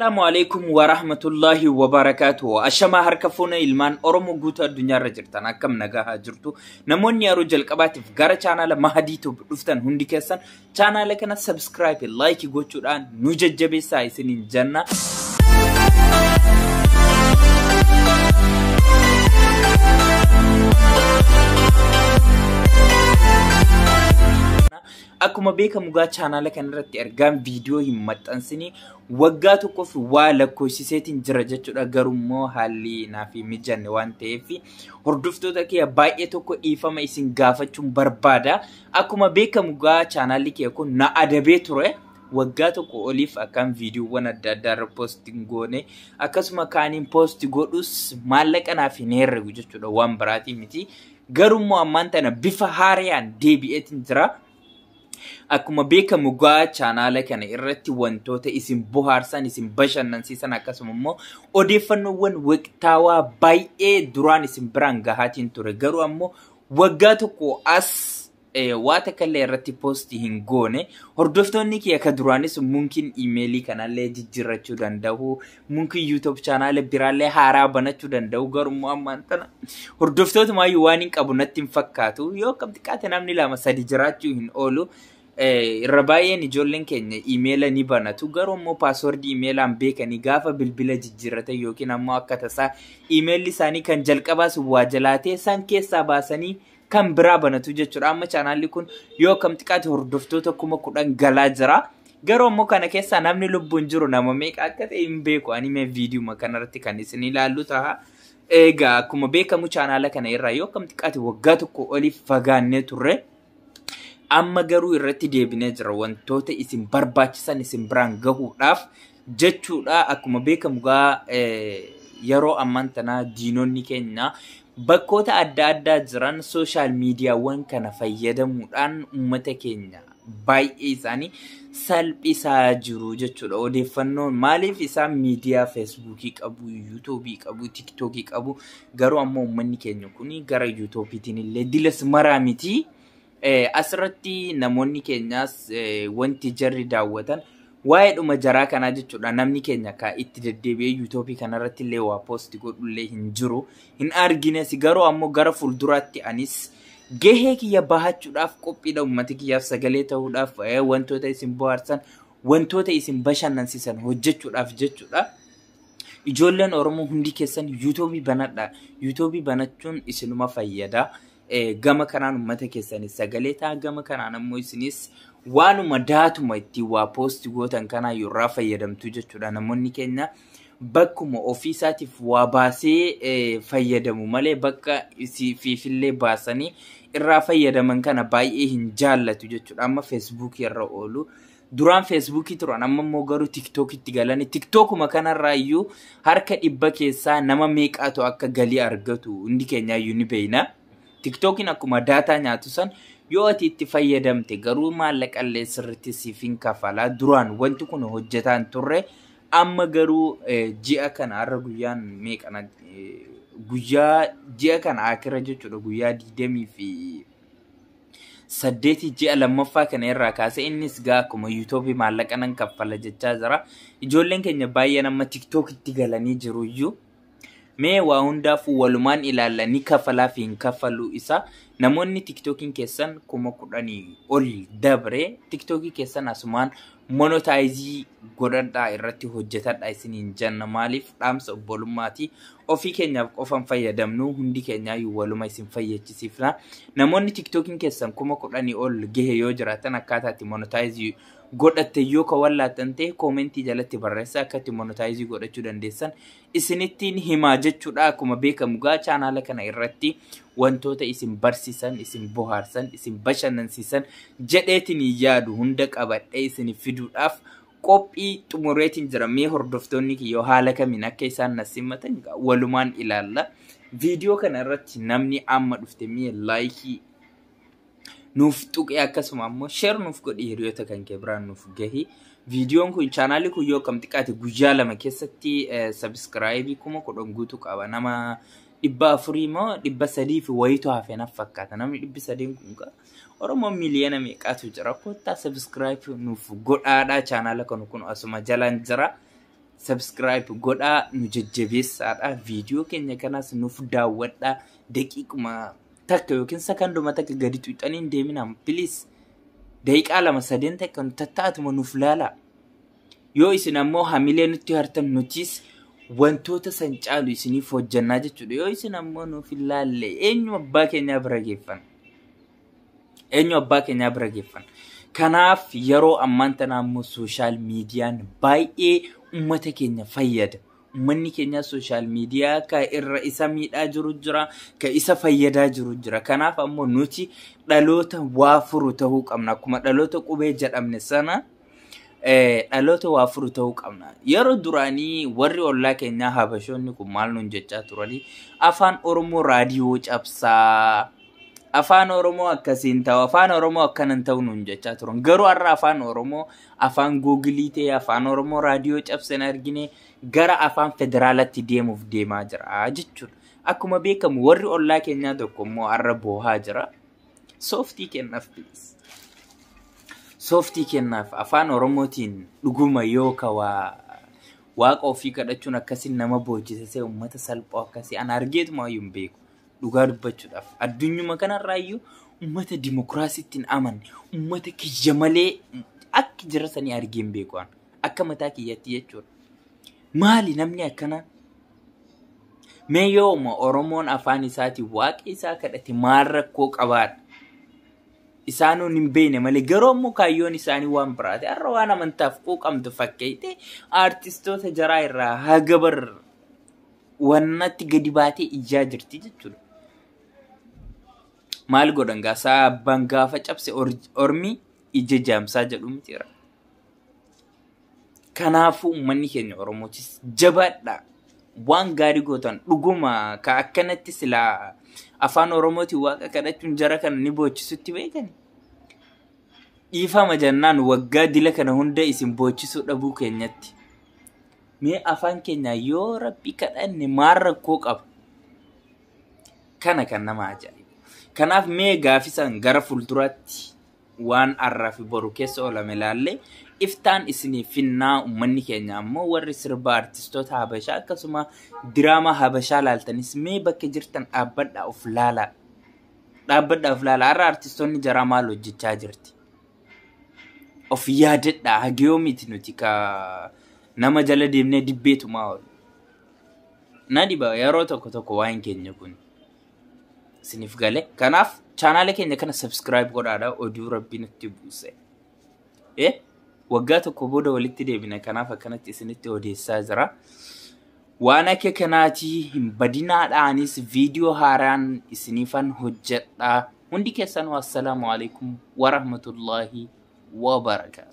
Assalaamu alaikum wa rahmatullahi wa barakaatuhu. Ashamaa harka fuuna ilmaan Oromoo guutuu addunyaarra jirtan akkam nagahaa jirtu. Namoonni yeroo jalqabaatiif gara chaanaala Mahadii Tube dhuftan hundi keessan chaanaala kana subscribe, like gochuudhaan nu jajjabeessaa isiniin jenna. Akkuma beekamu gaa chaanaala kanarratti ergaan viidiyoo hin maxxansinii waggaa tokkoof waa lakkoofsiseetiin jira jechuudha. Garuu haalli naaf hin mijanne waan ta'eef hordoftoota kiyya baay'ee tokko dhiifama isin gaafachuun barbaada. Akkuma beekamu gaa chaanaalli kiyya kun na adabee ture. Waggaa tokko oliif akkaan viidiyoowwan adda addaa irra poosti hin goone, akkasuma kaaniin poosti godhus maallaqa naaf hin herregu jechuudha, waan biraatii miti. Garuu ammaan tana bifa haaraan deebi'eetiin jira. Akkuma beekamu gaa chaanaala kana irratti wantoota isin bohaarsan, isin bashannansiisan, akkasuma immoo odeeffannoowwan waqtaawaa baay'ee duraan isin biraan gahaatiin ture. Garuu ammoo waggaa tokko as waa takka illee irratti poostii hin goone. Hordoftoonni kiyya ka duraanis mumkin iimeelii kanallee jijjiirrachuu danda'u, mumkin YouTube chaanaala biraallee haaraa banachuu danda'u. Garuu immoo ammaan tana hordoftootumaayyuu waan hin qabu natti hin fakkaatu. Yoo akkam xiqqaate namni lama sadi jiraachuu hin oolu. Irra baay'een ijoolleen keenya iimeela ni banatu. Garuu immoo paaswordii iimeelaan beekanii gaafa bilbila jijjiirratan yookiin ammoo akka tasaa iimeelli isaanii kan jalqabaas waa jalaatee san keessaa baasanii kan biraa banatu jechuudha. Amma chaanaalli kun yoo akkam xiqqaate hordoftoota 10,000 galaa jira. Garuu ammoo kana keessaa namni lubbuun jiru nama meeqa akka ta'e hin beeku. Ani mee viidiyuma kanarratti kan isin ilaallu ta'a. Egaa akkuma beekamu chaanaala kana irraa yoo akkam xiqqaate waggaa tokko oliif fagaannee turre. Amma garuu irratti deebinee jira wantoota isin barbaachisan isin biraan gahuudhaaf jechuudha. Akkuma beekamu gaa yeroo ammaan tanaa diinonni keenya bakkoota adda addaa jiran sooshaal miidiyaawwan kana fayyadamuudhaan uummata keenya baay'ee isaanii salphisaa jiru jechuudha. Odeeffannoon maaliif isaan miidiyaa feesbuukii qabu, yuutuubii qabu, tiktookii qabu. Garuu ammoo uummanni keenya kun gara yuutuubiitiin illee dilas maraa miti. Asirratti namoonni keenyaas wanti jarri daawwatan waa'ee dhuma jaraa kanaa jechuudha. Namni keenya ka itti deddeebi'ee yuutuubii kanarratti illee waa poosti godhullee hin jiru. Hin argines. Garuu ammoo gara fuulduraatti anis gahee kiyya bahachuudhaaf qophiidha. Uummata kiyyaaf sagalee ta'uudhaaf, wantoota isin bohaarsan, wantoota isin bashannansiisan hojjechuudhaaf jechuudha. Ijoolleen Oromoo hundi keessan yuutuubii banadha. Yuutuubii banachuun isinuma fayyada. Gama kanaan uummata keessanis sagalee ta'a. Gama kanaan ammoo isinis waanuma daatuma ittiin waa poosti gootan kanaa irraa fayyadamtu jechuudha. Namoonni keenya bakkuma ofiisaatiif waa baasee fayyadamu malee bakka fiifillee baasanii irraa fayyadaman kana baay'ee hin jaallatu jechuudha. Amma feesbuukii irra oolu. Duraan feesbuukii turan, amma immoo garuu tiktookitti galanii tiktookuma kanarraa iyyuu harka 100 keessaa nama meeqaatu akka galii argatu hundi keenyaayyuu ni beekna. Tiktookiin akkuma daataa nyaatu san yoo ati itti fayyadamte garuu maallaqallee sirriitti siif hin kafala. Duraan wanti kun hojjetaa hin turre. Amma garuu ji'a kana har'a guyyaan meeqana, guyyaa ji'a kana akira jechuudha, guyyaa 28 ji'a lammaffaa kana irraa kaasee innis gaa akkuma yuutuubii maallaqa nan kaffala jechaa jira. Ijoolleen keenya baay'een amma tiktookitti galanii jiru iyyuu. Mee waa hundaafuu walumaan ilaalla ni kafalaa fi hin kaffaluu isa. Namoonni tiktookiin keessan 10,000 ol dabre tiktookii keessan asumaan monotaayizii godhadhaa irratti hojjetadhaa isiniin jenna. Maaliif dhaamsa obbolummaati. Ofii keenyaaf qofan fayyadamnu hundi keenyaayyuu waluma isin fayyachisiifna. Namoonni tiktookiin keessan 10,000 ol gahe yoo jiraatan akkaataa itti monotaayizii godhatte yoo ka wallaattan ta'e koomentii jalatti barreessaa akka itti monotaayizii godhachuu dandeessan isinittiin himaa jechuudha. Akkuma beekamu gaa chaanaala kana irratti wantoota isin barsiisan, isin bohaarsan, isin bashannansiisan jedheetiin yaadu hunda qabadhee isin fiduudhaaf qophii xumureetiin jira. Mee hordoftoonni kiyyoo haala kamiin akka isaan na simatan walumaan ilaalla. Viidiyoo kana irratti namni amma dhufte mee laayikii nuuf tuqee akkasuma ammoo sheer nuuf godhi hiriyoota kan kee biraan nuuf gahi. Viidiyoon kun chaanaalli kun yoo kam xiqqaate guyyaa 2 keessatti sabiskiraayibii 10,000 guutuu qaba. Nama 400 moo 300 fi wayitu hafe naaf fakkaata. Namni 300 kun gaa Oromoon miliyoona meeqaatu jira. Kottaa sabiskiraayib nuuf godhaadha. Chaanaala kun asuma jalaan jira. Subscribe godhaa nu jajjabeessaadha. Viidiyoo keenya kanas nuuf daawwadhaa. Daqiiquma takka yookiin sakanduma takka gadi tuuxanii hin deeminaa. Please. Daqiiqaa 2 3 takka nu tattaatuma nuuf laalaa. Yoo isin ammoo hamilee nutti hartan nutis wantoota san caalu isiniif hojjannaa jechuudha. Yoo isin ammoo nuuf hin laalle eenyu abbaa keenyaa bira geeffan? Eenyu abbaa keenyaa bira geeffan? Kanaaf yeroo ammaan tana ammoo sooshaal miidiyaan baay'ee uummata keenya fayyada. Uummanni keenya sooshaal miidiyaa ka irra isa miidhaa jiru jira, ka isa fayyadaa jiru jira. Kanaaf ammoo nuti dhaloota waa furu ta'uu qabna. Akkuma dhaloota qubee jedhamne sana dhaloota waa furu ta'uu qabna. Yeroo duraanii warri ollaa keenyaa Habashoonni kun maal nuun jechaa turanii? Afaan Oromoo raadiyoo cabsaa. Afaan Oromoo akkasiin ta'u, afaan Oromoo akkanan ta'u nuun jechaa turan. Garuu har'a afaan Oromoo afaan googilii ta'e, afaan Oromoo raadiyoo cabsan argine gara afaan federaalaatti deemuuf deemaa jira jechuudha. Akkuma beekamu warri ollaa keenyaa tokko immoo har'a boohaa jira. Sooftii kennaaf please. Sooftii kennaaf afaan Oromootiin dhuguma yoo ka waaqa ofii kadhachuun akkasiin nama boochisee uummata salphoo akkasii ana argeetuma iyyuu hin beeku. Dhugaa dubbachuudhaaf addunyuma kanarraayyuu uummata dimokiraasiitti hin amanne uummata kiyya malee akka jira sanii argee hin beeku akka mataa kiyyatti jechuudha. Maali namni akkana? Mee yooma Oromoon afaan isaatiin waaqa isaa kadhate maal rakkoo qabaadha? Isaanuun hin beekne malee garuu ammoo kaayyoon isaanii waan biraati. Har'a waan amantaaf quuqamtu fakkeeyte aartistoota jaraa irraa haga bar wannatti gadi baatee ijaa jirti jechuudha. Maal godhan gaasaa abbaan gaafa cabse ormi ija jaamsaa jedhu mitiira. Kanaafuu uummanni keenya Oromootis jabaadha. Waan gaarii gootan dhuguma ka akkanatti silaa afaan Oromootiin waaqa kadhachuun jara kana ni boochisutti beekani. Dhiifama jennaan waggaa dila kana hunda isin boochisuu dhabuu keenyatti. Mee afaan keenya yoo rabbi kadhanne maal rakkoo qaba? Kana kan nama ajaa'ibu. Kanaaf mee gaafisaan gara fuulduraatti waan har'aa fi boru keessa oolame ilaalle iftaan isiniif finnaa. Uummanni keenya ammoo warri sirba artistoota Habashaa akkasuma diraamaa Habashaa laaltanis mee bakka jirtan dhaabbadhaa of laalaa. Dhaabbadhaa of laalaa. Har'a artistoonni jaraa maal hojjechaa jirti? Of yaadadhaa. Hagiyoo miti nuti ka nama jala deemnee dibbeetumaa oolu. Na dhiba yeroo tokko tokko waa'een keenya kun. Isiniif gale. Kanaaf chaanaala keenya kana subscribe godhaadha. Oduu rabbi nutti buuse. Waggaa tokko booda walitti deebina. Kanaaf akkanatti isinitti odeessaa jira. Waan akka kanaatii hin badinaadhaanis viidiyoo haaraan isiniifan hojjedha. Hundi keessanuu assalaamu alaikum warahmatullaahi wabarakaatu.